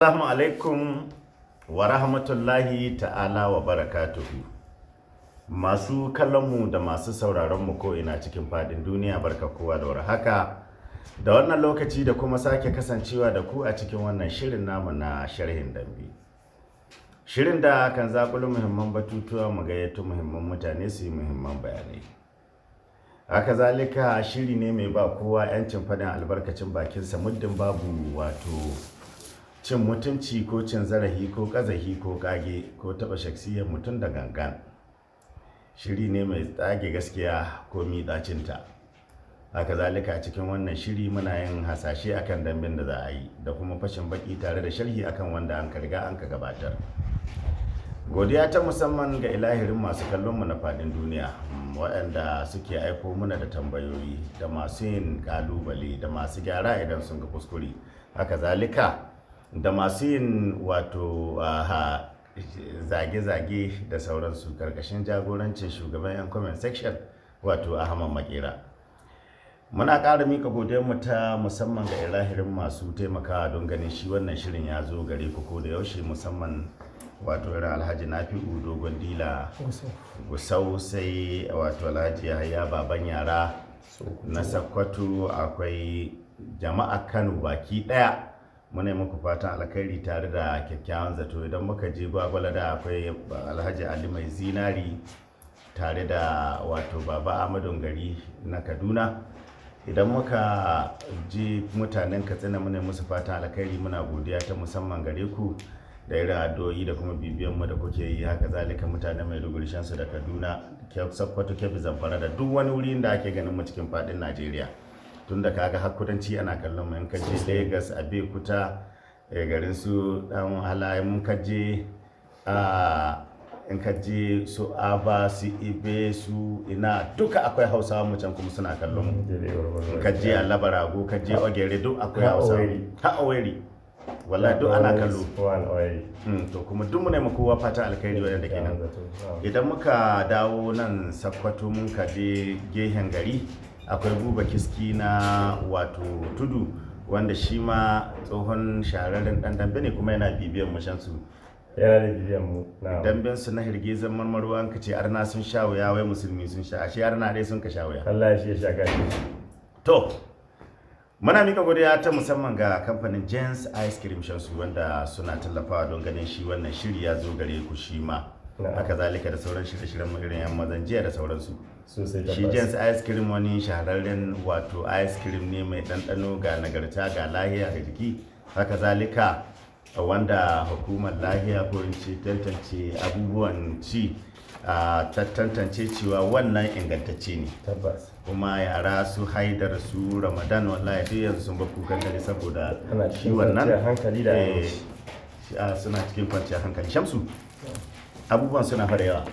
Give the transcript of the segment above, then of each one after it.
Assalamu alaikum wa rahmatullahi ta'ala wa barakatuhu. Masu kallonmu da masu sauraronmu ko ina cikin fadin duniya, barka kowa da warhaka. Da wannan lokaci da kuma sake kasancewa da ku a cikin wannan shirin namu na sharhin dambe. Shirin da kan zaƙulo muhimman batutuwa, mu gayyato muhimman mutane su yi muhimman bayanai. Haka zalika, shiri ne mai ba kowa 'yancin faɗin albarkacin bakinsa, muddin babu wato cin mutunci ko cin zarafi ko ƙazahi ko ƙage ko taɓa shaksiyar mutum da gangan. Shiri ne mai tsage gaskiya ko ɗacinta. Haka zalika, a cikin wannan shiri muna yin hasashe akan dambin da za a yi da kuma fashin baki tare da sharhi akan wanda an ka riga an ka gabatar. Godiya ta musamman ga ilahirin masu kallonmu na faɗin duniya, waɗanda suke aiko muna da tambayoyi, da masu yin ƙalubale, da masu gyara idan sun ga kuskure. Haka zalika, da masu yin wato zage-zage da sauransu, karkashin jagorancin shugaban 'yan comment section, wato Ahmad Makera. Muna ƙara mika godiyarmu ta musamman ga ilahirin masu taimakawa don ganin shi wannan shirin ya zo gare ku ko da yaushe, musamman wato irin Alhaji Nafi'u Dogon Dila Gusau, sai wato Alhaji Yahaya Baban Yara na Sakkwato. Akwai jama'a Kano baki daya, muna yi muku fatan alkhairi tare da kyakkyawan zato. Idan muka je Gwagwalada, akwai Alhaji Ali Mai Zinari tare da wato Baba Ahmadu Gari na Kaduna. Idan muka je mutanen Katsina, muna musu fatan alkhairi, muna godiya ta musamman gare ku da irin addu'o'i da kuma bibiyan mu da kuke yi. Haka zalika, mutanen Maiduguri, Shansu da Kaduna, Sokoto, Kebbi, Zamfara da duk wani wuri da ake ganin mu cikin fadin Najeriya, tunda kaga har kudanci ana kallon mu. In ka je Lagos, Abeokuta, garin su dan halaye, mun ka je a in ka je su Aba, su Ibe, su ina, duka akwai Hausawa mu can kuma suna kallon mu. In ka je Alabarago, ka je Ogere, duk akwai Ha Hausawa. Owerri. Ha Owerri, wallahi duk ana kallo. Kowa Owerri. To kuma duk muna yi ma kowa fatan alkhairi wadanda ke nan. Idan muka dawo nan Sakkwato, mun ka je gehen gari, akwai Buba Kiski na wato Tudu, wanda shi ma tsohon shahararren dan dambe ne kuma yana bibiyan mashansu. Yana da bibiyan mu na. Damben su na hirgizan marmaro, an ka ce arna sun sha wuya, wai musulmi sun sha, ashe arna dai sun ka sha wuya. Allah shi ya sha gashi. To, muna mika godiya ta musamman ga kamfanin James Ice Cream Shansu, wanda suna tallafawa don ganin shi wannan shiri ya zo gare ku shi ma. Haka zalika da sauran shirye-shiryen mu irin yan mazan jiya da sauransu. Sosai. Shi James Ice Cream wani shahararren wato ice cream ne mai ɗanɗano, ga nagarta, ga lahiya ga jiki. Haka zalika, wanda hukumar lahiya ko in ce tantance abubuwan ci ta tantance cewa wannan ingantacce ne. Kuma yara su Haidar, su Ramadan, wallahi duk yanzu sun ba kukan dare saboda Ana shi cikin wannan kwanciyar hankali da aminci. Suna cikin kwanciyar hankali. Shamsu, abubuwan suna fara yawa.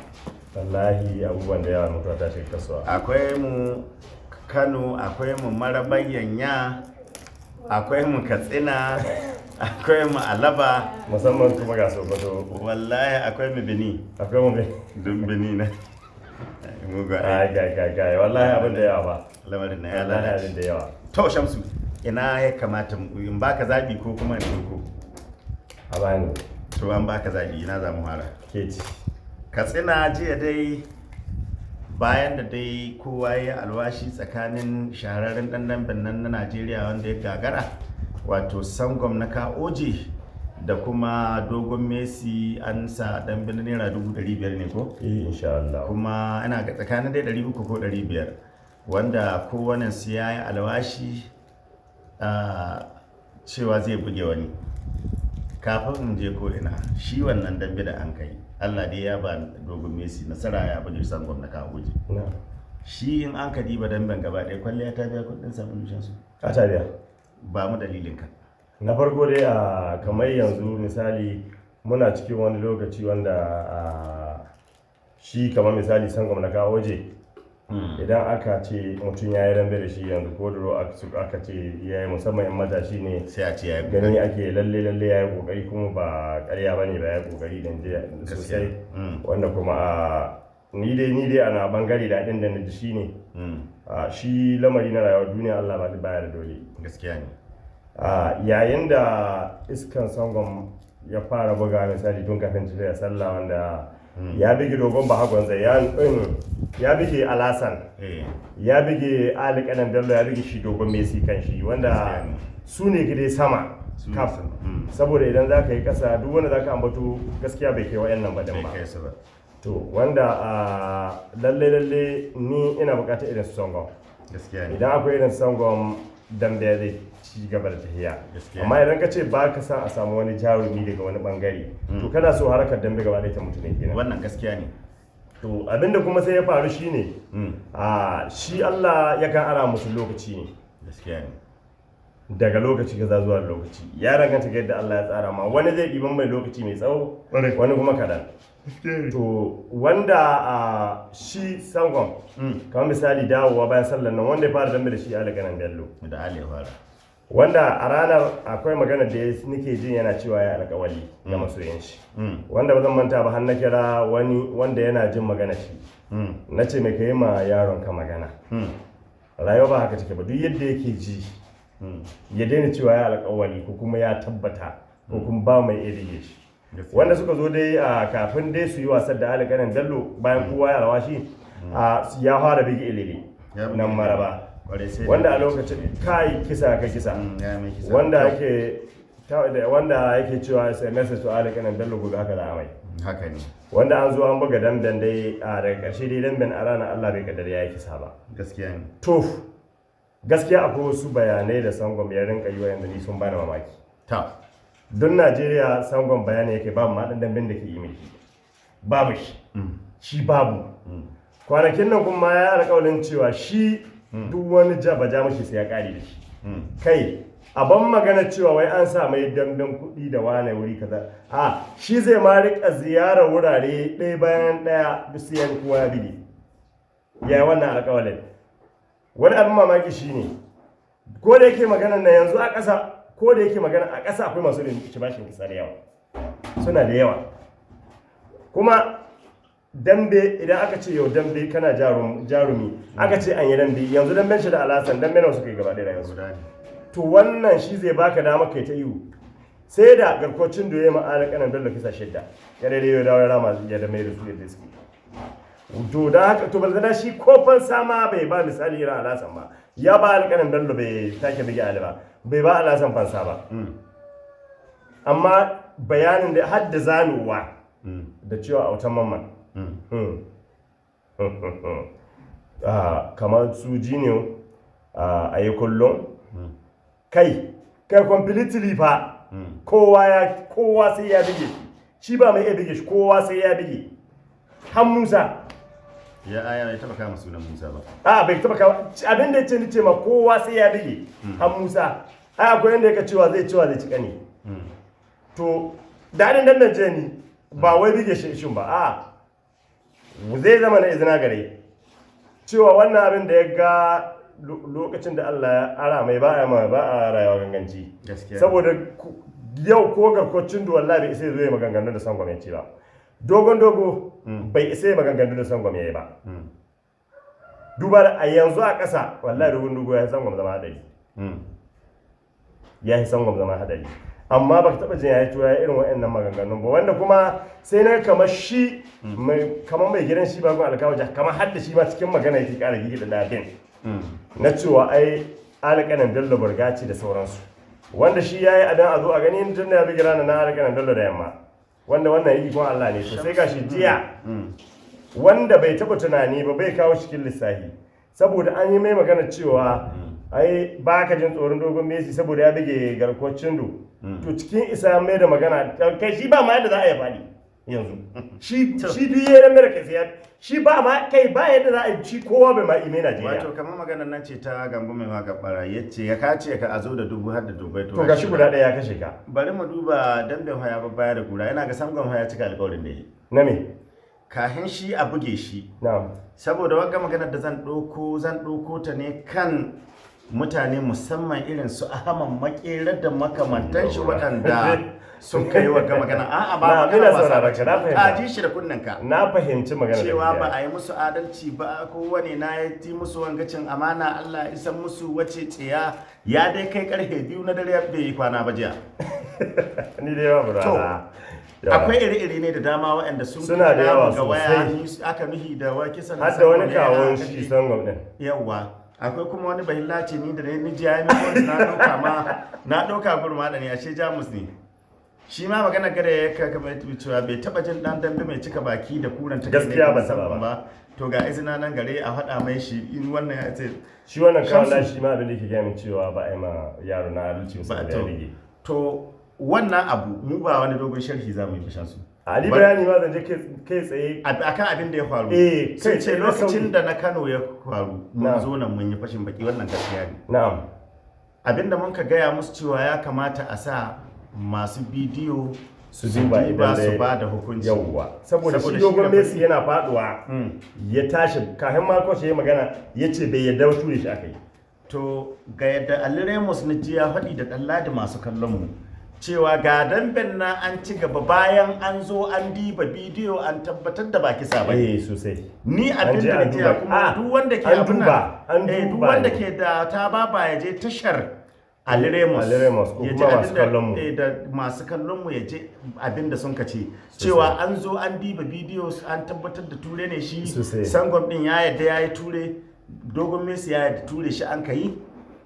Wallahi abubuwan da yawa, mutuwa ta shiga kasuwa. Akwai mu Kano, akwai mu Maraban Yanya, akwai mu Katsina, akwai mu Alaba. Musamman kuma ga Sokoto. Wallahi akwai mu Bini. Akwai mu bai Dun Bini na mugu. Ai ga ga ga, wallahi abin da yawa ba. Lamarin na ya Wallahi lalace. abin da yawa. To Shamsu, ina ya kamata in baka zabi ko kuma in ɗauko? A bani. To, an baka zabi. Ina za mu fara? Ke ci. Katsina, jiya dai, bayan da dai kowa ya alwashi tsakanin shahararren dan damben nan na Najeriya wanda ya gagara, wato Sangom na Kaoje, da kuma Dogon Messi, an sa dambe na ₦500,000 ne ko? Eh, insha Allah. Kuma ana ga tsakanin dai 300 ko 500, wanda kowannen su ya yi alwashi cewa zai buge wani. Kafin in je ko ina, shi wannan dambe da an kai, Allah dai ya ba Dogon Messi nasara, ya buge Sangom na Kaoje. Na. Shi in an ka diba damben gaba ɗaya, kwalliya ta biya kuɗin sabulu su? A ta biya. Ba mu dalilin ka. Na farko dai, a kamar yanzu misali, muna cikin wani lokaci wanda shi kamar misali Sangom na Kawo waje, idan aka ce mutum ya yi dambe da shi yanzu ko duro aka ce ya yi, musamman in matashi ne, sai a ce ya yi gani ake lalle lalle ya yi kokari, kuma ba karya ba ne ba, ya yi kokari dan je sosai. Wanda kuma a ni dai ana bangare da ɗin da na ji shine, shi lamari na rayuwar duniya, Allah ba baya da dole. Gaskiya ne. Yayin da iskan Sangon ya fara buga, misali tun kafin tafiya sallah, wanda ya bige Dogon Bahagon Zai, ya bige Alasan, ya bige Ali Kanan Bello, ya bige shi Dogon Messi kan shi, wanda Gaskiya ne. su ne dai sama Su ne kaf. sama. Saboda idan za ka yi kasa, duk wanda za ka ambato gaskiya bai kai wa'annan ba din Bai ba. kai su ba. To wanda a lalle lalle ni ina bukatar irin su Sangon. Gaskiya ne. Idan akwai irin Sangon, dambe zai ci gaba da tafiya. Gaskiya. Amma idan ka ce ba ka san a samu wani jarumi daga wani bangare, to kana so harkar dambe gaba ɗaya ta mutu ne kenan. Wannan gaskiya ne. To abinda kuma sai ya faru shine, a shi Allah yakan ara musu lokaci ne. Gaskiya ne. Daga lokaci kaza zuwa lokaci ya danganta ga yadda Allah ya tsara ma. Wani zai ɗiban mai lokaci mai tsawo, wani kuma kaɗan. To wanda a shi Sangon, kamar misali dawowa bayan sallar nan, wanda ya fara dambe da shi Ali Ganan Bello, Da Ali ya fara. Wanda a ranar akwai magana da nake jin yana cewa ya alƙawali ga masoyan shi, wanda ba zan manta ba, har na kira wani wanda yana jin magana shi, na ce mai kai ma yaron ka magana, rayuwa ba haka take ba. Duk yadda yake ji, ya daina cewa ya alƙawali ko kuma ya tabbata ko kuma ba mai iya rige shi. Wanda suka zo dai a kafin dai su yi wasan da Ali Kanan Bello, bayan kowa ya alwashi, ya fara bige Ilili Ya buge nan Ilele. Maraba, Kwarai, sai wanda a da- lokacin kai kisa ka kisa. Ya mai kisa. Wanda yake wanda yake cewa sai message to Ali Kanan Bello, gobe haka za a mai. Haka ne. Wanda an zo an buga damben dai, a daga ƙarshe dai damben a ranar Allah bai kaddara ya yi kisa ba. Gaskiya ne. To gaskiya akwai wasu bayanai da Sangon ya rinka yi wa ni sun bani mamaki. Don Najeriya Sangon bayani yake babu ma ɗan damben da ke yi mai, babu shi, shi babu. Kwanakin nan kuma ya alƙawarin cewa shi duk wani jaba ja mashi sai ya ƙare da shi. Kai a ban magana cewa wai an sa mai damben kuɗi da wane wuri kaza, a shi zai ma rika ziyarar wurare ɗaya bayan ɗaya, duk sai ya kowa ya bige. Ya yi wannan alƙawalin. Wani abin mamaki shine, ko da yake magana na yanzu a ƙasa, ko da yake magana a ƙasa, akwai masu bin ci bashin kisa da yawa, suna da yawa. Kuma dambe idan aka ce yau dambe kana jarumi, aka ce an yi dambe yanzu, damben shi da Alasan, dambe nawa suka yi gaba ɗaya rayuwarsu? Guda ne. To wannan shi zai baka dama kai ta iyo. Sai da garkocin doye ma Ali Kanan Bello kisa shidda, ya daidai ya dawo ya rama ya da mai da su yadda suke. To da haka to balzana shi ko fansa ma bai ba, misali irin Alasan ba, ya ba Ali Kanan Bello, bai take bige Ali ba, bai ba Alasan fansa ba. Amma bayanin da har da zanowa da cewa Autan Mamman, kamar su jiniyo a yi kullum kai kai completely fa, kowa ya kowa sai ya bige shi, shi ba mai iya bige shi, kowa sai ya bige har Musa. Ya aya bai taba kama sunan Musa ba. A bai taba kawo abin da ya ce ni ce ma kowa sai ya bige har Musa. Ai akwai yanda yake cewa zai ci kani. To daɗin dan je ni ba wai bige shi shin ba, a zai zama na izina gare cewa wannan abin da ya ga lokacin da Allah ya ara mai, ba a ma ba a rayuwa ganganci. Gaskiya. Saboda yau ko garkocin da wallahi bai isa ya zo ya maganganu da Sangon ya ce ba, Dogon Dogo bai isa ya maganganu da Sangon ya yi ba. Duba da a yanzu a ƙasa wallahi Dogon Dogo ya yi Sangon zama hadari. Ya yi Sangon zama hadari, amma ba ka taɓa jin ya yi ya irin waɗannan maganganun ba. Wanda kuma sai na kamar shi mai kamar mai gidan shi Bagon Alkawaja, kamar har da shi ma cikin magana yake ƙara gigi da labin na cewa ai Alƙanan Bello burga ce da sauransu, wanda shi ya yi abin a zo a gani tun da ya bi rana na Alƙanan Bello da yamma, wanda wannan ikon Allah ne. To sai gashi jiya, wanda bai taɓa tunani ba, bai kawo cikin lissafi, saboda an yi mai magana cewa ai ba ka jin tsoron Dogon Messi saboda ya bige garkuwar Cindo. To cikin isa mai da magana kai shi ba ma yadda za a yi faɗi yanzu shi shi duk yayin America sai shi ba ma kai ba yadda za a yi shi, kowa bai ma ime Najeriya. Wato kamar maganar nan ce ta Gambo mai waka bara, yace ya kace ka a zo da dubu har da dubai. To gashi guda ɗaya ya kashe ka. Bari mu duba damben haya baya da kura. Yana ga Sangon haya cika alƙawarin da yi Na me? Kahin shi a buge shi. Na'am. Saboda wagga maganar da zan ɗauko, zan ɗauko ta ne kan mutane musamman irin su Ahmad Makera da makamantan shi, waɗanda Sun kai wa ga magana, a'a, ba Na, magana ina wasa sauraron ba ce. ka, na fahimta. Ka ji shi da kunnen ka. Na fahimci magana da Cewa kake ba yi. a yi musu adalci ba, kowane na ya ti musu wangacin amana, Allah ya isan musu wace tsiya. Ya dai kai karfe 2 na dare bai yi kwana ba jiya. Ni dai babu To, rana. Yawa. akwai ire-ire ne da dama waɗanda sun Suna da kira yawa mu ga waya, sosai. ni aka nuhi da wa kisan Har da wani Sangwam ne, kawon aka shi ce- Sangwam din. Yawwa, akwai kuma wani bahillace ni da ni ji ya yi min na ɗauka ma, na ɗauka gurma da ne, ashe Jamus ne. Shi ma magana gare ya kamar cewa bai taɓa jin ɗan dambe mai cika baki da kuran ta kai ne Gaskiya ban musamman taɓa ba. To, ga izina nan gare a faɗa mai shi in wannan ya ce Shi wannan kawon Shamsu. nashi ma abin da yake gaya min cewa ba a yi ma yaro na adalci ba ba saboda ya to rige. To, wannan abu mu ba wani dogon sharhi za mu yi bashan su. Ali, bayani ma zan je kai tsaye. Akan abin da ya faru. Eh, sun kai ce tsaye na lokacin sauki. da na Kano ya faru, mun Na'am. zo nan mun yi fashin baki, wannan gaskiya ne. Abinda mun ka gaya musu cewa ya kamata a sa masu bidiyo Su duba idan su dai- ba da hukunci. Yawwa, saboda Saboda shi shi dogon da Messi yana faduwa ya tashi, kafin ma coach ya yi magana ya ce bai yarda ba, ture shi aka yi. To, ga yadda Ali Ramos na ji ya faɗi da Ɗanladi masu kallon mu, cewa ga damben na an ci gaba bayan an zo an diba bidiyo an tabbatar da ba kisa ba. Eh, sosai. Ni An abin je da an na duba. jiya kuma Ah, duk wanda ke an abin nan, duba, an eh, duk duba wanda ne. ke da ta baba ya je tashar Ali Ramos. Ali Ramos ko Ya ji kuma masu abin da- kallon mu. eh, da masu kallon mu ya je abin da sun kace cewa an zo an diba bidiyo an tabbatar da ture ne shi. Sosai. Sangwam din ya yadda ya yi ture, Dogon Messi ya yadda ture shi an kai.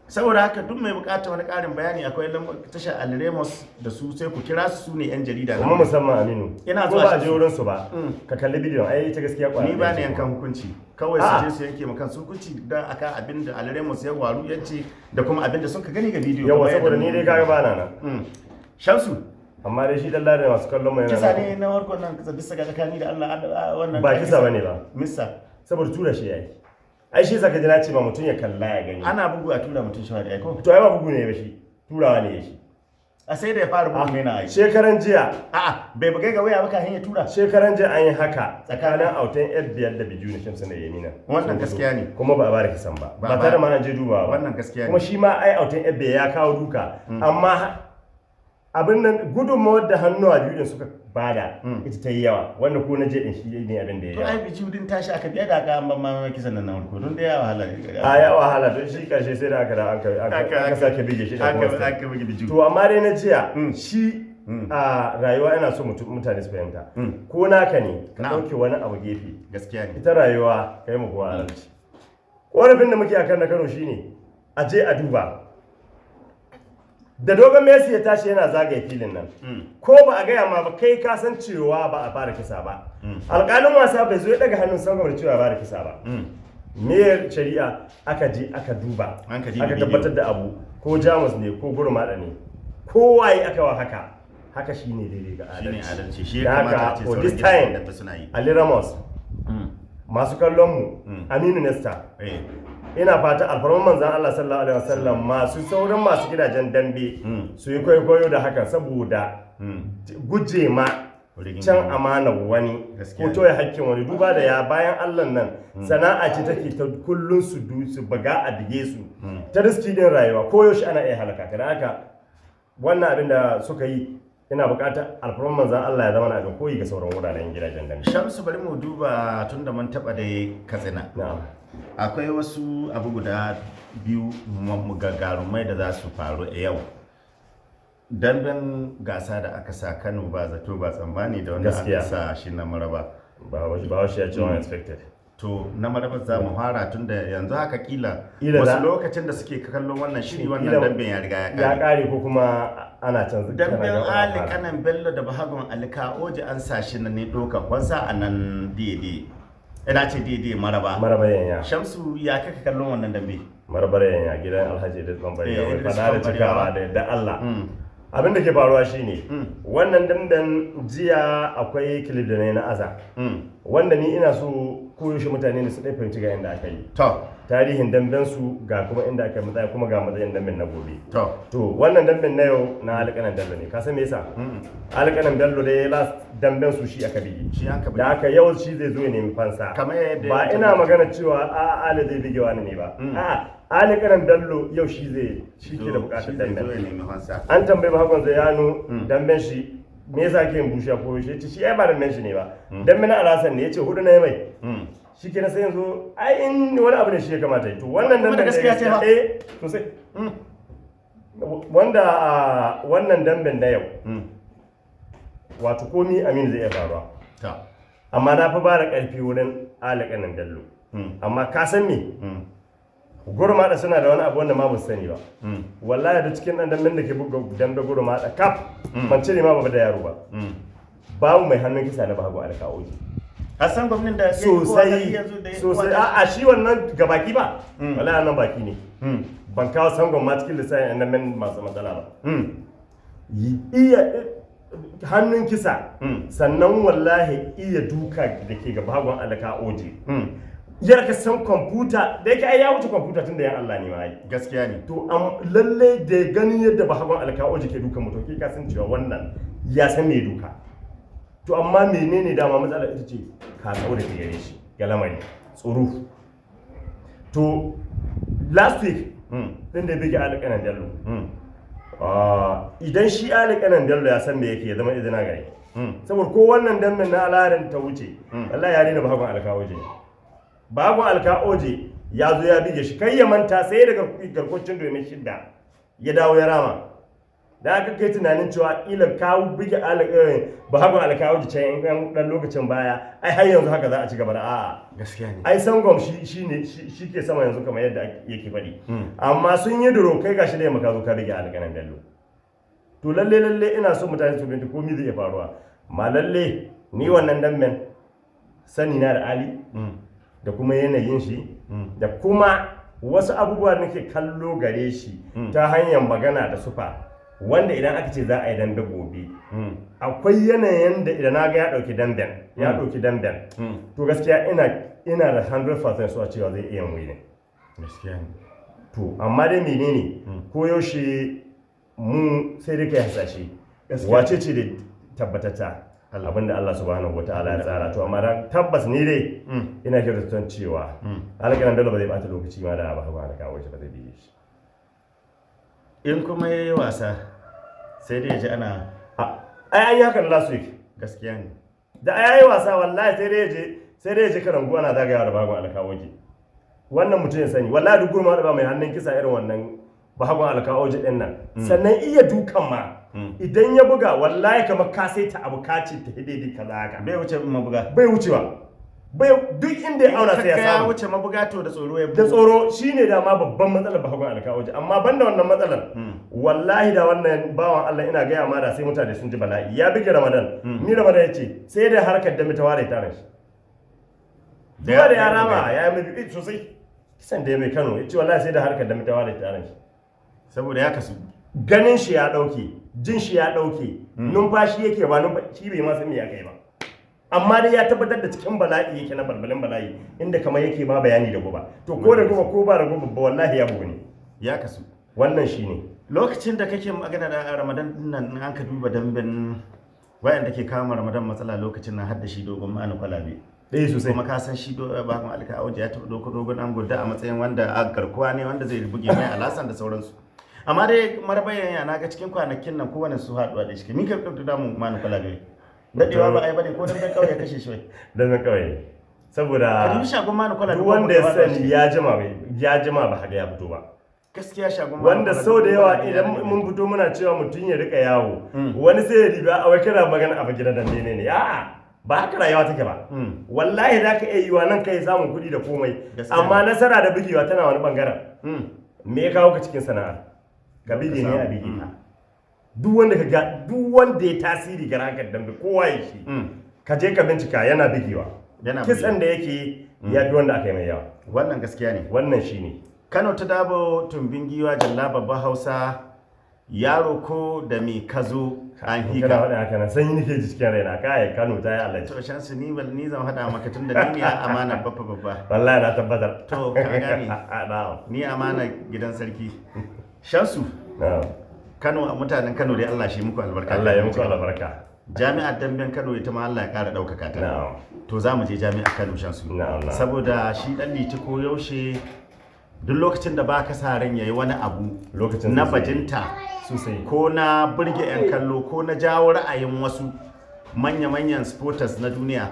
Saboda haka duk mai bukata wani karin bayani, akwai tashar Ali Ramos da su, sai ku kira su, su ne yan jarida. Kuma musamman Aminu, Ina ko zuwa ba a shi. je wurin su ba, ka kalli bidiyon, ai ita gaskiya kwara Ni ba ɗaya ni ce. yankan hukunci, kawai su A'a. je su yanke ma kansu hukunci dan akan abin da Ali Ramos ya waru ya ce da kuma abin da sun ka gani ga bidiyo, Yawa, kamar saboda yadda ni dai mu- kaga bana nan. Shamsu, Amma dai shi dan lada masu kallon mu yana kisa nan. ne na farkon nan bisa ga tsakani da Allah wannan Ba kisa bane ba. Missa. Saboda tura shi yayi, ai shi zaka ji na ce ma mutum ya kalla ya gani. Ana bugu a tura mutum shawari ai ko? To, ai ba bugu ne ba, shi turawa ne ya shi. A sai da ya fara bugu ne na ai. Shekaran jiya. A'a, bai bugai ga waya ba kafin ya tura. Shekaran jiya an yi haka tsakanin autan F5 da Biju na Shamsu na Yamina. Wannan gaskiya ne. Kuma ba a bada kisan ba. Ba Ba a tare ba- ma an je dubawa ba. Wannan gaskiya ne. Kuma shi ma ai autan F5 ya kawo duka, amma abin nan gudunmawar da hannuwa biyu din suka bada ita ta yi yawa, wanda ko na je din shi ne abin da ya To, yawa. ai biju din tashi aka biya da aka an ban ma kisan nan na farko don da ya wahala. A ya wahala don shi karshe sai da aka da aka sake bige shi da kuma Aka aka bugi biju. To, amma dai na jiya shi a rayuwa ina so mutane su fahimta, ko naka ne ka ɗauke wani abu gefe. Gaskiya ne. Ita rayuwa kai mu kowa adalci. Ƙorafin da muke akan na Kano shine a je a duba. Da dogon Messi ya tashi yana zagaye filin nan, ko ba a gaya ma ba kai ka san cewa ba a fara kisa ba. Alƙalin wasa bai zo ya daga hannun sauran da cewa ba da kisa ba. Me shari'a aka je aka duba, An ka diba aka bidiyo. tabbatar da abu ko Jamus ne ko Gurmaɗa ne ko waye aka wa haka, haka shine daidai ga Shine adalci. adalci, shi Da ya kamata a haka ce for sauran this gidajen time dambe suna yi. Ali Ramos, masu kallon mu, Aminu Nesta, ina fata alfarman manzan Allah sallallahu alaihi wasallam masu sauran masu gidajen dambe su yi kwaikwayo da hakan saboda guje ma Rigingimu. can amanar wani Gaskiya ko ne. toye hakkin wani, duba da ya bayan Allah nan sana'a ce take ta kullun su du su buga a bige su ta riski din rayuwa, ko yaushe ana iya halaka ka. Dan haka wannan abin da suka yi ina bukatar alfarman manzan Allah ya zama na abin koyi ga sauran wuraren gidajen dambe. Shamsu, bari mu duba tunda mun taba da Katsina. Na'am. Akwai wasu abu guda biyu gagarumai da za su faru a yau. Damben gasa da aka sa Kano ba zato ba tsammani da wanda aka Gaskiya. sa shi na Maraba. Ba ya ce unexpected. To, na Maraba za mu fara tunda yanzu haka kila Kila wasu lokacin da suke kallon wannan shiri, wannan damben ya riga ya Ya kare. kare ko kuma ana canza. Damben Ali Kanan Bello da Bahagon Ali Kaoji an sa shi na ne doka kwansa a nan daidai. Ina ce daidai Maraba. Maraba yanya. Shamsu, ya kaka kallon wannan dambe? Maraba yanya gidan Alhaji Idris Bambari. Eh, Wai Idris fada da Bambari, cikawa da yadda Allah. Abin da ke faruwa shine wannan damben jiya akwai clip da na yi na aza, wanda ni ina so koyaushe mutane ne su ɗaya fahimci ga inda aka yi tarihin damben su, ga kuma inda aka yi matsaya, kuma ga matsayin damben na gobe. To, wannan damben na yau na Alƙanan Bello ne. Ka san me yasa? Alƙanan Bello dai last damben su shi aka bige. Shi aka bige. Da haka yau shi zai zo ya nemi fansa. Kamar yadda Ba ya ina tabbata. magana cewa a Ali zai bige wani ne ba. A Ali Kanan Bello yau shi zai shi ke da bukatar Shi zai zo damben. ya nemi fansa. An tambayi Bahagon Zayanu damben shi me yasa ke yin bushiya ko yaushe, yace shi ai ba damben shi ne ba, damben na Alhassan ne, yace hudu na yi mai. Shi kenan sai yanzu ai in wani abu ne shi ya kamata yi, to wannan Kuma da damben gaskiya ce ba. Eh, sosai. Wanda a wannan damben na yau, wato komi Aminu zai iya faruwa. Amma na fi ba da ƙarfi wurin Ali Kanan Bello. Amma ka san me, gurmaɗa suna da wani abu wanda ma ba su sani ba. Wallahi da cikin ɗan damben da ke buga dambe gurmaɗa kaf, ban cire ma ba da yaro ba, babu mai hannun kisa na Bahago Alkawoji. Hassan gwamnin da ya yi kowa Sosai. yanzu da ya yi Sosai. kowa. A shi wannan gabaki ba, wallahi nan baki ne. Ban kawo sangon ma cikin lissafin ɗan damben masu matsala ba. Iya hannun kisa, sannan wallahi iya duka da ke ga Bahagon Alkawoji, yar ka san kwamfuta da yake ai ya wuce kwamfuta tun da yan Allah ne ma ai. Gaskiya ne. To am lalle da ganin yadda Bahagon Alkawoji ke dukan mutum, ke ka san cewa wannan ya san me duka. To amma menene dama matsala ita ce ka tsawo da ke gare shi ga lamari tsoro. To last week din da bige Ali Kanan Bello, idan shi Ali Kanan Bello ya san me yake, ya zama izina gare, saboda ko wannan damben na alarin ta wuce, wallahi ya rena Bahagon Alkawoji ne. Bahagon Alkawoji ya zo ya bige shi, kai ya manta sai daga garkocin domin shidda ya dawo ya rama. Da aka kai tunanin cewa ila kawo bige Bahagon Alkawoji can yan dan lokacin baya, ai har yanzu haka za a ci gaba da a'a. Gaskiya ne. Ai sangom shi shine shi ke sama yanzu kamar yadda yake faɗi. Amma sun yi duro, kai gashi da yamma ka zo ka bige Ali Kanan Bello. To lalle lalle ina so mutane su binta komai zai iya faruwa. Ma lalle ni wannan damben sani na da Ali da kuma yanayin shi da kuma wasu abubuwa da nake kallo gare shi ta hanyar magana da sufa, wanda idan aka ce za a yi dambe gobe, akwai yanayin da idan na ga ya ɗauki damben, ya ɗauki damben, to gaskiya ina da 100% so a cewa zai iya winning. Gaskiya ne. To amma dai menene, ko yaushe mu sai dai kai hasashe. Gaskiya. Wace ce da tabbatata? Abinda Allah subhanahu wataala ya tsara. To amma dan tabbas ni dai ina kyautata cewa Alƙalan Bello ba zai bata lokaci ma da ba da kawo shi ba, zai biye shi. In kuma ya yi wasa sai dai ya ji ana Ai an yi hakan last week. Gaskiya ne. Da ai yayi wasa, wallahi sai dai ya je karangu ana zagayawa da Bahagon Alkawoji. Wannan mutum ya sani, wallahi duk gurma da ba mai hannun kisa irin wannan Bahagon Alkawoji din nan. Sannan iya dukan ma, idan ya buga wallahi kamar ka saita abu ka ce ta daidai kaza haka. Bai wuce mabuga. Bai wucewa, bai, duk inda ya auna sai ya Kaga ya samu. wuce mabuga, to da tsoro ya Da bugu. tsoro shine dama babban matsalar Bahagon Alkawoji. Amma banda wannan matsalar, wallahi da wannan bawan Allah ina gaya ma da sai mutane sun ji bala'i. Ya bige Ramadan, ni Ramadan ya ce sai da harkar da ta ware tarin shi da ya rama ya yi mai sosai kisan da ya mai Kano, ya ce wallahi sai da harkar da ta ware tarin shi. Saboda ya kasu. Ganin shi ya dauke, jin shi ya dauke, numfashi yake ba numfashi, bai ma san me ya kai ba, amma dai ya tabbatar da cikin bala'i yake na balbalin bala'i, inda kamar yake ma bayani da guba. To ko da guba ko ba da guba ba, wallahi ya bugu ne. Ya kasu. Wannan shine. Lokacin da kake magana da Ramadan din nan, in an ka duba damben wayanda ke kama Ramadan matsala lokacin nan, har da shi Dogon Ma'ana Kwalabe. Eh, sosai. Kuma ka san shi Bahagon Alkawoji ya taɓa doko dogon ango da a matsayin wanda a garkuwa ne wanda zai buge mai alasan da sauransu. Amma dai marbayan ya na ga cikin kwanakin nan kowane su haɗuwa da shi mi ka ɗauki damun Ma'ana Kwalabe, daɗewa ba a yi bane ko dan kawai ya kashe shi wai? Dan nan kawai ne saboda Ka dubi shagon Ma'ana Kwalabe. Duk wanda ya sani ya jima bai ya jima ba haka ya fito ba. Gaskiya shagon Ma'ana Wanda Kwalabe sau da yawa ya idan daɗe. mun fito muna cewa mutum ya rika yawo, wani sai ya riba a wai kana magana a gidan dambe ne ne. A'a, ba haka rayuwa take ba. Wallahi za ka iya yiwa nan kai samun kuɗi da komai, Gaskiya amma ne. nasara da bugewa tana wani bangaren. Me ya kawo ka cikin sana'a? Ka bige ne a bige ka. Duk wanda ka ga, duk wanda ya tasiri ga harkar dambe, kowa ya shi, ka je ka bincika, yana bigewa. Yana Kisan da yake ya fi wanda aka yi mai yawa. Wannan gaskiya ne. Wannan shine. Kano ta Dabo, tumbin giwa, jalla babba Hausa, yaro ko da me ka zo an Kana hika. faɗin haka nan sanyi nake ji cikin raina. Kai, Kano ta yi Allah. To shansu, ni bal ni zan faɗa maka tunda ni ne amana babba babba. Wallahi na tabbatar. To, ka gane. Na'am. Ni amana gidan sarki. Shansu, Na'am. Kano, a mutanen Kano dai Allah shi muku albarka. Allah ya muku albarka. Jami'ar damben Kano ita ma Allah ya ƙara ɗaukaka ta. Na'am. To za mu je jami'ar Kano, Shansu. Na'am, na'am. Saboda shi ɗan Liti ko yaushe Duk lokacin da baka sa ran yayi wani abu Lokacin na zai zo. bajinta Sosai. ko na burge 'yan kallo ko na jawo ra'ayin wasu manya-manyan supporters na duniya,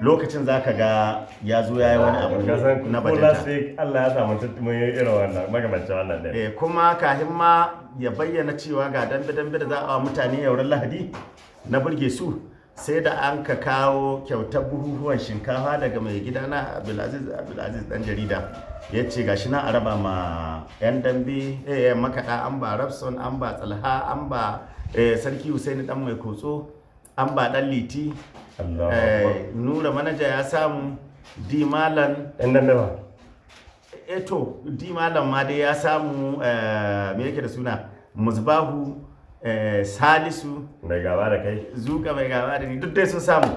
lokacin za ka ga ya zo ya yi wani abu Ka san na ko last bajinta. week Allah ya samu mun yi irin wannan, makamancin wannan din. Kuma kahin ma ya bayyana cewa ga dambe-dambe da za a wa mutane yauran Lahadi na burge su, sai da an ka kawo kyautar buhuhuwan shinkafa daga mai gidana Abdulaziz dan jarida, ya ce gashi na a raba ma 'yan dambe, makaɗa, an ba Rabson, an ba Tsalha, an ba Sarki Husaini dan mai kotso, an ba dan Liti. Allahu Akbar. Nura manaja ya samu, Di Malan. Ɗan dambe ba? To, Di Malam ma dai ya samu, me yake da suna, Musbahu, Salisu. Mai gaba da kai. Zuka mai gaba da ni, duk dai sun samu.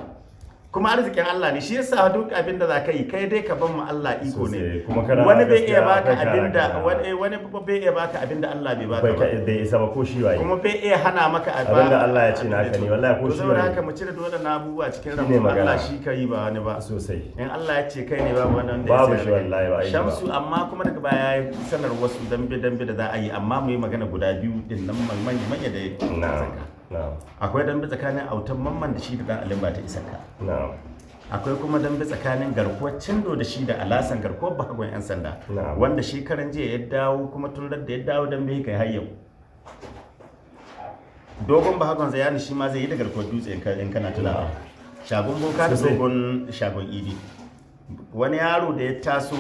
Kuma arzikin Allah ne, shi yasa duk abin da za ka yi, kai dai ka ban ma Allah iko ne. Sosai, kuma kana Wani bai gaskiya iya baka akwai kara abin da kaza. wani bai iya baka abin da Allah bai baka Bai ba. Bai isa ba ko shi waye. Kuma bai iya hana maka Abin da Allah ya ce naka ne, wallahi ko To shi saboda waye. haka mu cire duk waɗannan abubuwa cikin Shine ranmu. magana. Allah shi ka yi, ba wani ba. Sosai. In Allah ya ce kai ne, babu wani wanda ya Babu sai shi da kai. wallahi, ba a yi ba. Shamsu, amma kuma daga baya ya sanar wasu dambe dambe da za a yi, amma mu yi magana guda biyu din nan manya manya da ya saka. Akwai dambe tsakanin Autan Mamman da shi da Dan Alim ba ta Isaka. Akwai kuma dambe tsakanin Garkuwar Cindo da shi da Alasan Garkuwar Bahagon yan sanda, wanda shekaran jiya ya dawo, kuma tun da ya dawo dambe kai har yau. Dogon Bahagon Zayani shi ma zai yi da Garkuwar Dutse, in kana tunawa, Shagon Boka da Dogon Shagon Idi, wani yaro da ya taso.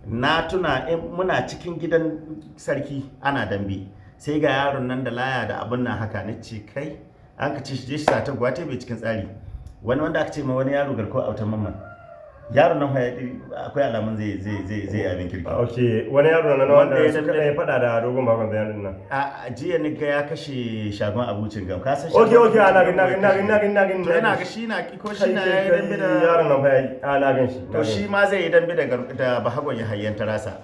Na tuna in muna cikin gidan sarki ana dambe, sai ga yaron nan da laya da abun nan haka. Na ce kai, an ka ce shi je shi sata gwate bai cikin tsari. Wani wanda aka ce ma wani yaro Garkuwar Autan Mamman, yaron nan fa akwai alamun zai abin kirki. Ok, wani yaro na Wanda wanda ya suka ɗaya faɗa da Dogon Bakon Bayan nan. A jiya ni ga ya kashe Shagon Abucin Gam, ka san Ok, Shagon ok, ana Abucin gani, Gam? na gani, na gani, na gani. To yana ga shi na ko shi na Kai, yayi kai, dambe da yaron nan fa yayi, a na gan shi. To shi ma zai yi dambe da Bahagon ya hayyan tarasa,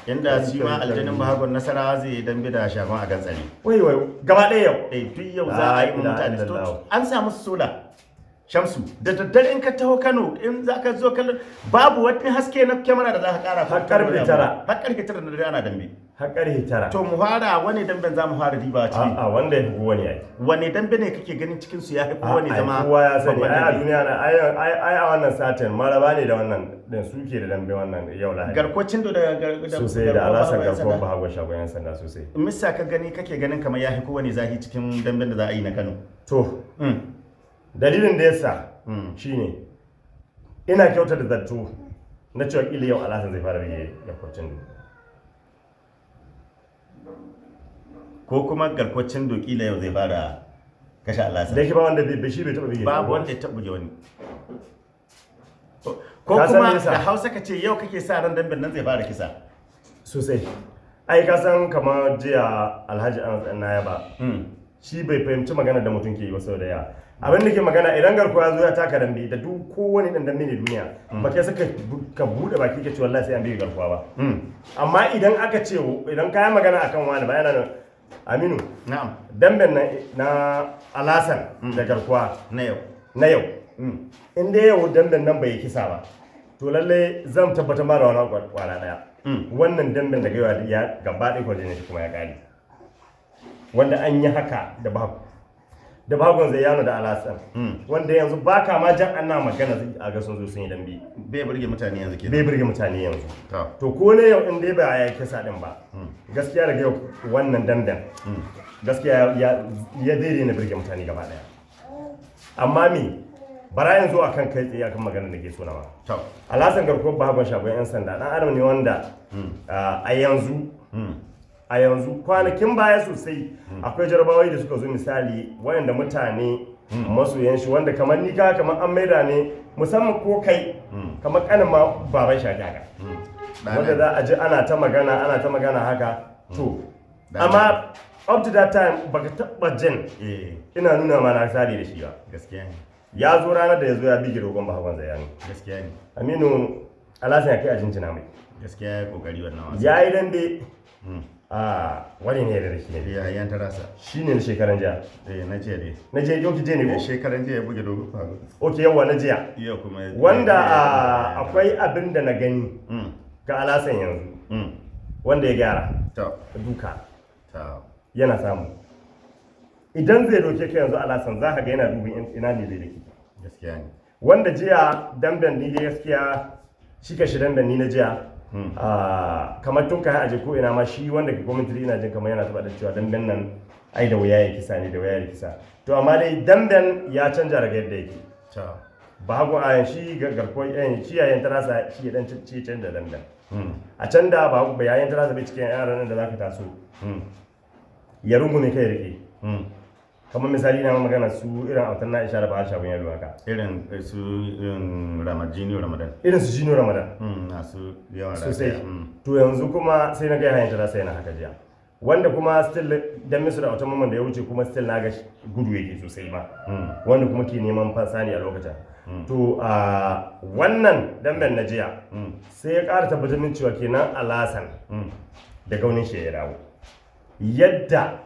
inda shi ma Aljanin Bahagon Nasarawa zai yi dambe da Shagon a Gantsari. Wai wai, gaba ɗaya yau. Eh, duk yau za a yi La ilaha mutane. illallah. An samu sola, Shamsu, da daddare in ka taho Kano, in za ka zo kallon, babu wani haske na kyamara da za ka kara. Har karfe 9. Har karfe 9 na dare ana dambe. Har karfe 9. To mu fara, wani damben za mu fara diba ciki? A'a, wanda ya fi kowane yayi. Wani dambe ne kake ganin cikin su ya fi kowane Ai, zama kowa ya sani babban ai a dambe? duniya na ai a wannan satin maraba ne da wannan din suke da dambe wannan yau Lahadi. Garkocin da Sosai, da Garkuwar Alasan Bahagon 'yan Garkuwar sanda. Bahagon Shagon yan sanda sosai. Misa ka gani, kake ganin kamar ya fi kowane zahi cikin damben da za a yi na Kano? To, dalilin da yasa shine ina kyautar da zato na cewa kila yau Alasan zai fara rige Garkuwar. Ko kuma Garkocin kila yau zai fara kashe Alasan? Da yake ba wanda bai shi bai taba bige. Babu wanda ya taɓa buge wani. Ko Ka san kuma me yasa? da Hausa ka ce yau kake sa ran damben nan zai fara kisa? Sosai. Ai ka san kamar jiya Alhaji Anas ɗan Nayaba, shi bai fahimci magana da mutum ke yi ba sau da yawa. Abin da ke magana, idan garkuwa ya zo ya taka dambe da duk kowane ɗan dambe ne duniya, ba kai saka ka buɗe baki ka ce wallahi sai an bige garkuwa ba. Amma idan aka ce, idan ka yi magana akan wani ba yana nan, Aminu, Na'am. damben na na Alasan da garkuwa Na yau. Na yau, in dai yau damben nan bai yi kisa ba, to lallai zan tabbatar ma da wani kwara daya, wannan damben da gaiwa ya gaba ɗaya kwarjinin shi kuma ya ƙare. Wanda an yi haka da babu da Bagon Zayyano da Alasan, wanda yanzu ba ka ma jan ana magana a ga sun zo sun yi dambe. Bai burge mutane yanzu kenan. Bai burge mutane yanzu. To. To ko ne yau in dai ba ya yi kisa din ba, gaskiya daga yau wannan damben gaskiya ya daidai na burge mutane gaba daya. Amma me bara yanzu akan kai tsaye akan maganar da ke so nawa. To. Alhassan Garkuwar Bahagon Shagon yan sanda dan adam ne wanda a yanzu kwanakin baya sosai akwai jarabawai da suka zo, misali wayanda mutane masoyan shi, wanda kamar ni ka kamar an maida ne musamman ko kai kamar kanin ma baban shi haka, wanda za a ji ana ta magana, ana ta magana haka. To amma up to that time baka taba jin ina nuna ma na sare da shi ba. Gaskiya ne. Ya zo ranar da ya zo ya bige Dogon Bahagon Zayani. Gaskiya ne. Aminu, Alhassan ya kai a jinjina mai. Gaskiya ya kokari wannan wasa. Ya yi dambe a wani ne da shi ne. Ya yan tarasa. Shi ne na shekaran jiya. Eh, na jiya dai. Na jiya yau je ne Eh, ko? shekaran jiya ya buge Dogon Bahagon. Ok, yawa na jiya. Yau kuma Wanda akwai abin da na gani. Ga Alasan yanzu wanda ya gyara duka yana samu. Idan zai doke ka yanzu Alasan, za ka ga yana dubin ina ne zai dake. Gaskiya ne. Wanda jiya damben ni dai gaskiya shi ka shi damben ni na jiya, kamar tun kayan aje ko ina ma, shi wanda ke commentary ina jin kamar yana taɓa da cewa damben nan ai da wuya ya kisa ne, da wuya ya kisa. To amma dai damben ya canja daga yadda yake. Ba hagu a shi garkuwar yan shi yayin tarasa shi ya dan ci canja damben. A can da ba yayin tarasa bai cikin yaran nan da zaka taso ya rungume kai rike. Kamar misali na magana su irin autan na Aisha da ba shagun yaro haka. Irin su irin Ramajini Ramadan. Irin su Jino Ramadan. Masu yawan sosai. rataya. To yanzu kuma sai na ga yayin tarasa yana haka jiya, wanda kuma still dan misu da autan mamman da ya wuce kuma still na ga gudu yake sosai ma, wanda kuma ke neman fansa ne a lokacin. To a wannan damben na jiya sai ya ƙara tabbatar min cewa kenan Alasan da gaunin shi ya dawo. Yadda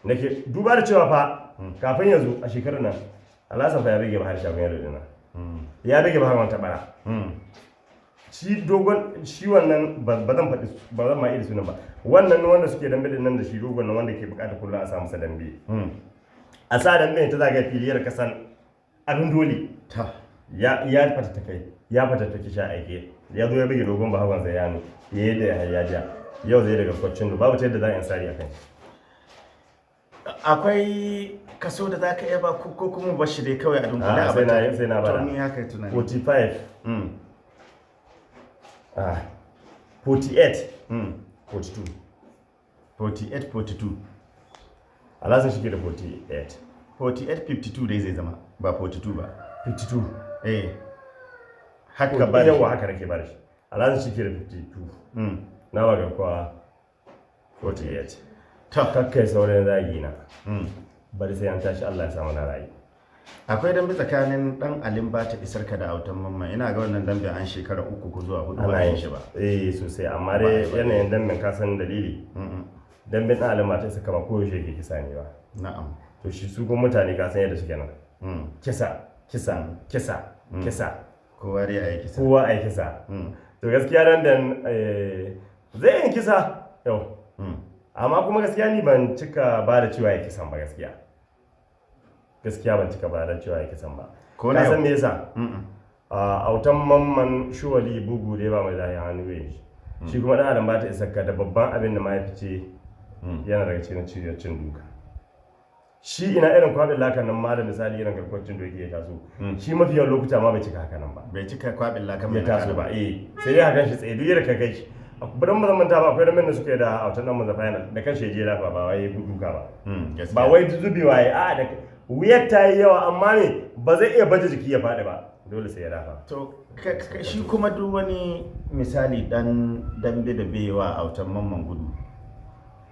nake duba da cewa fa kafin yanzu a shekarar nan Alasan fa ya bige Bahar Shagon Yaro dina, ya bige Bahar wata bara. Shi dogon shi wannan ba zan faɗi, ba zan ma iya sunan ba, wannan wanda suke dambe din nan da shi dogon nan wanda ke bukatar kullum a sa masa dambe, a sa dambe ta zagaya filiyar kasan abin dole. Ya fata kai ya fata ta sha aike ya zo ya bige dogon bahagon Zayanu ya yi da ya ja yau zai daga kwacin babu ta yadda za a yi sari a kan shi. Akwai kaso da za ka iya ba ko kuma ba shi dai kawai a dunkule? A'a, a sai bata? Sai na bada. To ni haka tunani. 45, 48, 42. 48 42. Alhassan shi ke da 48. 48 52 dai zai zama, ba 42 ba. 52. Eh, haka ba da shi. Yawa, haka nake ba da shi. Alhassan shi ke da 52. Na ba garkuwa 48. To. Kakkai saurin zagi na. Bari sai an tashi, Allah ya samu na rayu. Akwai dambe tsakanin dan Alim ba ta isar ka da autan mamman. Ina ga wannan dambe an shekara 3 ko zuwa 4 ba Ana a yin yin shi ba. Eh sosai, amma dai yanayin damben, ka san dalili, damben ɗan alima ta isa kama koyaushe yake kisa ne ba. To shi su kuma mutane ka san yadda suke nan, kisa kisa kisa kisa. Kowa dai a yi kisa. Kowa a yi kisa. To gaskiya damben zai yin kisa yau, amma kuma gaskiya ni ban cika ba da cewa ya kisan ba. Gaskiya gaskiya ban cika ba da cewa ya kisan ba. Ko na Ka san yau? me yasa? A autan mamman shuwali bugu dai ba mai zahi hannu bai shi. Shi kuma dan adam ba ta isa ka da babban abin da ma ya fice yana daga cikin cibiyar cin duka. Shi ina irin kwabin lakan nan ma da misali irin garkuwar cin doki ya taso, shi mafi yawan lokuta ma bai cika haka nan ba. Bai cika kwabin lakan Ya mai taso ba. Eh, sai dai hakan shi tsaye duk yadda ka kai shi. Don ba zan manta ba, akwai ramin da suka yi da autan nan maza final da kan shi ya je lafa, ba wai duka ba. Gaskiya. Ba wai zubewa ya a da wuyar ta yi yawa, amma ne ba zai iya baje jiki ya faɗi ba, dole sai ya dafa. To shi kuma duk wani misali dan dambe da baiwa autan mamman gudu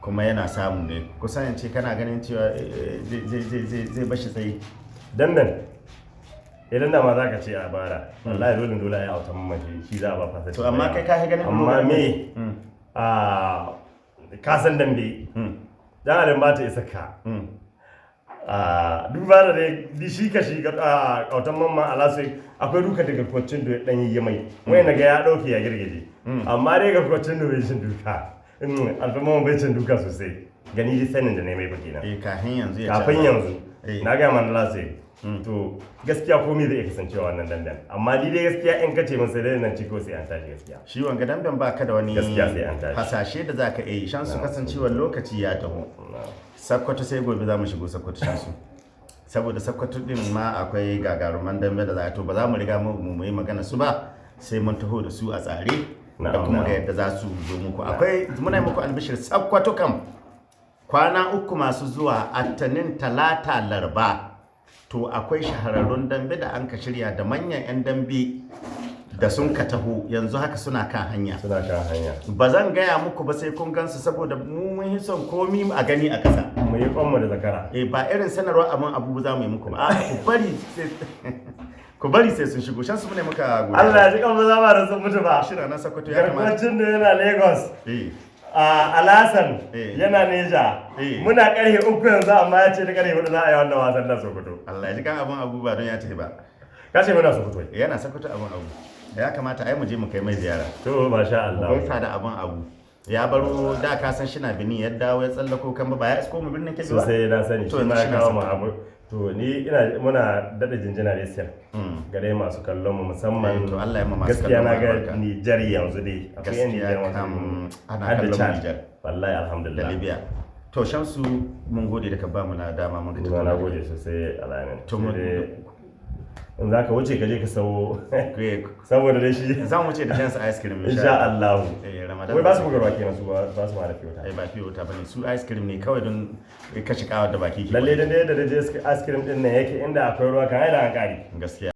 kuma yana samu ne, kusan in ce kana ganin cewa zai bashi tsaye. Dandan idan da ma za ka ce a bara, wallahi dole dole ai autan mamman shi za a ba fasa. To amma kai ka ganin amma me a ka san dambe dan adam ba ta isa ka. A duba da dai shi ka shi a autan mamman alasu akwai duka da garkwacin da dan yi mai wai na ga ya dauke ya girgije, amma dai garkwacin da bai cin duka, autan mamman bai cin duka sosai, gani dai sanin da ne mai baki na. Eh, kafin yanzu ya ci Kafin a- yanzu. Na gaya mana last week. To gaskiya komai zai iya kasancewa wannan dandan, amma ni dai gaskiya in kace min sai dai nan ciko sai an tashi gaskiya. Shi wanga damben ba ka da wani Gaskiya sai an tashi. hasashe da za ka iya yi shan su kasancewar lokaci ya taho. Sakkwato sai gobe za mu shigo Sakkwato shansu, saboda Sakkwato din ma akwai gagaruman dambe da za a to ba za mu riga mu yi magana su ba sai mun taho da su a tsare da kuma ga yadda za su zo muku. Akwai muna yi muku albishir, Sakkwato kam kwana 3 masu zuwa, Attanin, Talata, Larba, to akwai shahararrun dambe da an ka shirya da manyan 'yan dambe da sun ka taho, yanzu haka suna kan hanya. Suna kan hanya. Ba zan gaya muku ba sai kun gansu, saboda mu mun yi son komi a gani a ƙasa. Mu yi kwanmu da zakara. Eh, ba irin sanarwa abin abu za mu yi muku ba. A'a, ku bari sai sun shigo shan su ne muka godiya. Allah ya ji kan maza ba da sun mutu ba. Shira na Sokoto ya kamata. Garkwacin da yana Lagos, a Alasan yana Neja. Muna karfe 3 yanzu, amma ya ce da karfe 4 za a yi wannan wasan na Sokoto. Allah ya ji kan abin abu ba don ya tafi ba. Ka ce muna Sokoto. Yana Sokoto abin abu. Ya kamata ai mu je mu kai mai ziyara. To, masha Allah. Gaisa da abin abu. Ya baro da, ka san shi na Benin, ya dawo ya tsallako kan ba ya isko mu birnin Kebbi ba. Sosai, na sani. To, shi ma yanzu ya shi na kawo mu Sokoto. abu. To, ni ina muna daɗa jinjina da siyar ga dai masu kallon mu musamman. Eh, to Allah ya ma masu Gaskiya kallon na mu ga albarka. Nijar yanzu dai akwai yan Gaskiya Nijar masu kam ana har da kallon Chad. Nijar. Wallahi Da alhamdulillah. Libya. To Shamsu, mun gode da ka ba mu na dama mun ka Ni ma na tattauna. gode sosai, Alamin. To Sai dai in za ka wuce ka je ka sawo saboda dai shi Za mu wuce da shansu ice cream. Insha Allah. Eh, Ramadan. Wai ba su bugarwa kenan, su ba ba su ma da fiyota? Ai ba fiye wuta bane su, ice cream ne kawai don kashe kawar da baki ke. Lalle da dai da dai ice cream din nan yake, inda akwai ruwa kan ai da an kare. Gaskiya.